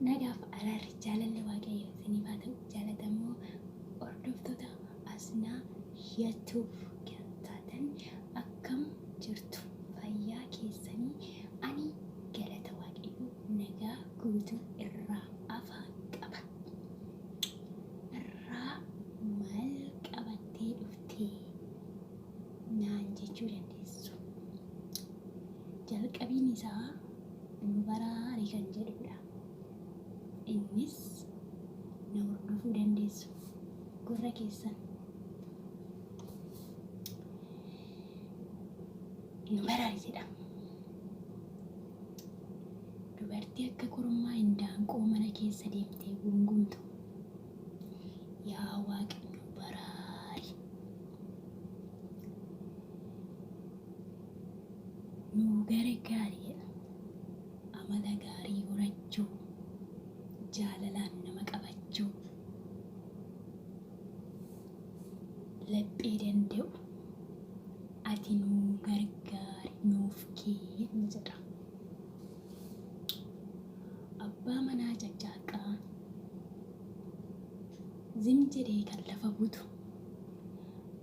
Nagaaf araarri jaalalli Waaqayyoo isiniif haa ta'u jaalatamoo hordoftoota Asnaa YouTube kan taatan akkam jirtu fayyaa keessanii ani galata Waaqayyoo nagaa guutuu irraa afaan qaba. Irraa maal qabattee dhuftee naan jechuu dandeessu. Jalqabiin isaa nu baraari kan jedhudha. Innis na hordofuu dandeessu. Gurra keessan. Nu baraari jedha. Dubartii akka kormaa indaanqoo mana keessa deemtee gungumtu. Yaa Waaqa nu baraari. Nu gargaari jedha. Amala gaarii horachuu, jaalalaan nama qabachuu, laphee danda'u ati nu gargaari nuuf kenni jedha. Abbaa manaa caccaaqqaa zim jedhee kan lafa butu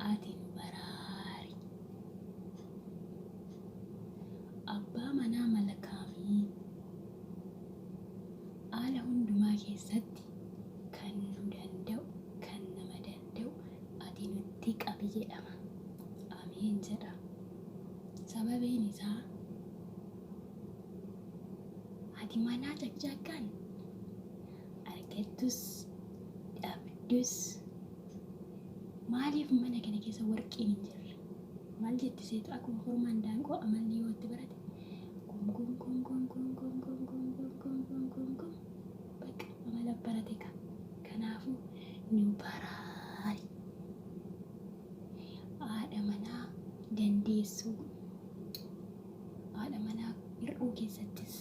ati nu baraari. Abbaa manaa malakaamii haala hundumaa keessatti kan nu danda'u kan nama danda'u ati nutti qabi jedhama. Ameen jedha. Sababiin isaa haati manaa caqcaqaan argattus dhabdus maaliif mana kana keessa warqiin hin jirre? Maal jetti seetu akkuma kormaan daanqoo amalli yoo itti barate gum gum gum gum gum gum gum gum gum gum gum gum gum bakka amala barate ka. Kanaafuu nu baraari. Haadha manaa dandeessuu haadha manaa hir'uu keessattis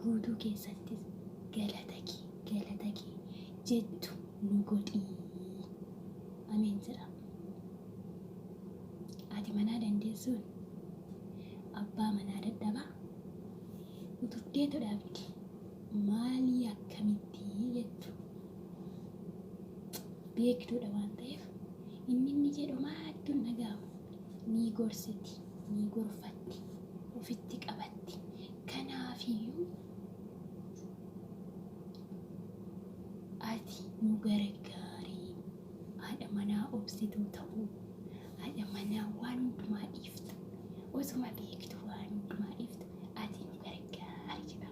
guutuu keessattis galata kee galata kee jettu nu godhii. Ameen jedha. Haati manaa dandeessuun abbaa manaa dadhabaa utubdeetu dhaabdi. Maalii akkamitti jettu beektuudha waan ta'eef inni inni jedhu maattu hin dhaga'amu. Ni gorsiti, ni gorfatti, ofitti qabatti. Kanaafiyyuu ati nu gargaarii haadha manaa obsituu ta'uu, haadha manaa waan hundumaa dhiiftu, osuma beektu waan hundumaa dhiiftu ati nu gargaari jedha.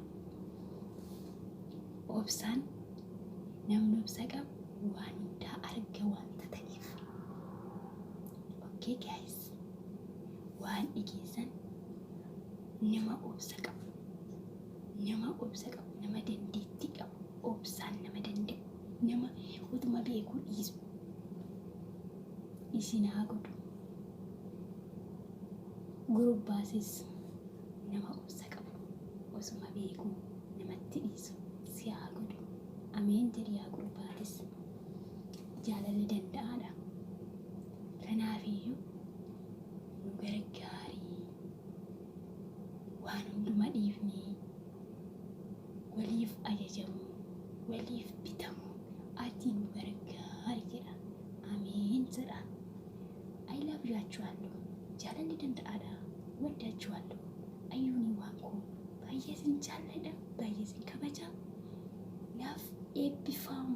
Obsaan namni obsa qabu waan hundaa arga wanta ta'eef. Okay guys, waan dhigeessan nama obsa qabu, nama obsa qabu, nama dandeettii qabu, obsaan nama danda'u, nama utuma beekuu dhiisu isin haa godhu. Gurbaasis nama obsa qabu, osuma beekuu namatti dhiisu si haa godhu. Ameen jedhi yaa gurbaatis. Jaalalli danda'aadha. Kanaafiyyuu nu gargaarii waan hunduma dhiifnee waliif ajajamuu, waliif bitamuu ati nu gargaari jedha. Ameen jedha. I love you achuwaallo. Jaalalli danda'aadha. Waddachuwaallo. Ayyuuni waan koo baay'ee sin jaalladha. Baay'ee sin kabaja. Naaf eebbifaama.